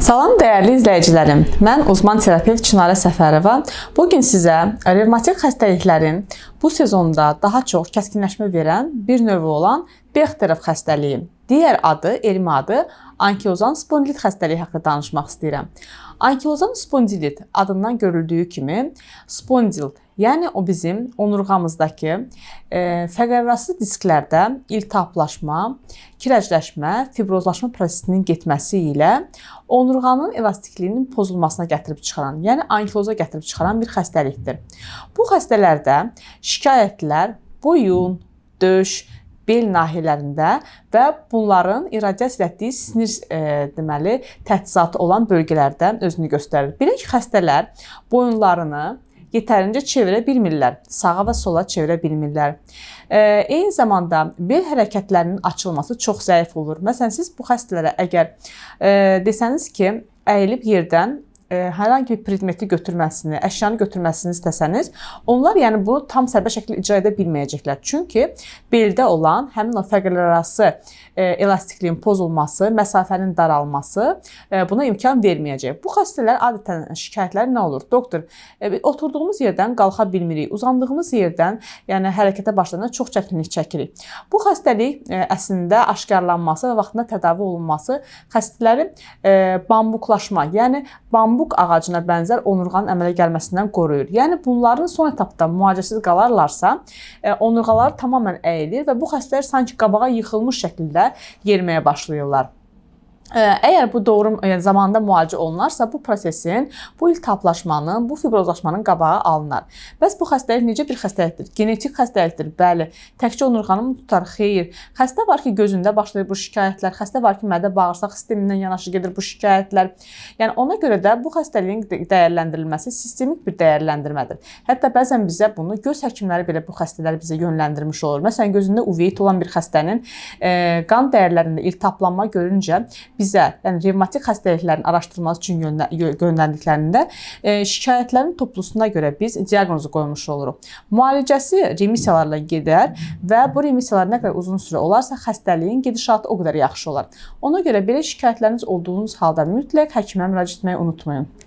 Salam dəyərli izləyicilərim. Mən uzman terapevt Çinarə Səfərova. Bu gün sizə revmatik xəstəliklərin bu sezonda daha çox kəskinləşmə verən bir növü olan Bechterew xəstəliyi, digər adı, elmi adı ankilozan spondilit xəstəliyi haqqında danışmaq istəyirəm. Ankilozan spondilit adından görüldüyü kimi spondil, yəni o bizim onurğamızdakı fəqərarası disklərdə iltihablaşma, kirəcləşmə, fibrozlaşma prosesinin getməsi ilə onurğanın elastikliyinin pozulmasına gətirib çıxaran, yəni ankiloza gətirib çıxaran bir xəstəlikdir. Bu xəstələrdə şikayətlər boyun, döş, bel nahiyələrində və bunların irradiasiya etdiyi sinir deməli təchizatı olan bölgələrdə özünü göstərir. Belə ki, xəstələr boyunlarını yetərincə çevirə bilmirlər, sağa və sola çevirə bilmirlər. Eyni zamanda bel hərəkətlərinin açılması çox zəif olur. Məsələn, siz bu xəstələrə əgər desəniz ki, əyilib yerdən hər hansı bir predmeti götürməsini, əşyanı götürməsini istəsəniz, onlar yəni bunu tam sərbəst şəkildə icra edə bilməyəcəklər. Çünki beldə olan həmin o fəqərlərarası elastikliyin pozulması, məsafənin daralması buna imkan verməyəcək. Bu xəstələr adətən şikayətləri nə olur? Doktor, oturduğumuz yerdən qalxa bilmirik, uzandığımız yerdən, yəni hərəkətə başlayanda çox çətinlik çəkirik. Bu xəstəlik əslində aşkarlanması və vaxtında tədavi olunması xəstələri bambuklaşma, yəni bambuk ağacına bənzər onurğanın əmələ gəlməsindən qoruyur. Yəni bunların son etapda müalicəsiz qalarlarsa, onurğaları tamamilə əyilir və bu xəstələr sanki qabağa yıxılmış şəkildə yeriməyə başlayırlar. Əgər bu doğru zamanında müalicə olunarsa, bu prosesin, bu iltihablaşmanın, bu fibrozlaşmanın qabağı alınar. Bəs bu xəstəlik necə bir xəstəlikdir? Genetik xəstəlikdir. Bəli. Təkcə onurğanı mı tutar? Xeyr. Xəstə var ki, gözündə başlayır bu şikayətlər. Xəstə var ki, mədə bağırsaq sistemindən yanaşı gedir bu şikayətlər. Yəni ona görə də bu xəstəliyin dəyərləndirilməsi sistemik bir dəyərləndirmədir. Hətta bəzən bizə bunu göz həkimləri belə bu xəstələri bizə yönləndirmiş olur. Məsələn, gözündə uveit olan bir xəstənin qan dəyərlərində iltihablanma görüncə bizə, yəni revmatik xəstəliklərin araşdırılması üçün göndərdiklərində şikayətlərin toplusuna görə biz diaqnozu qoymuş oluruq. Müalicəsi remissiyalarla gedər və bu remissiyalar nə qədər uzun sürə olarsa, xəstəliyin gedişatı o qədər yaxşı olar. Ona görə belə şikayətləriniz olduğunuz halda mütləq həkimə müraciət etməyi unutmayın.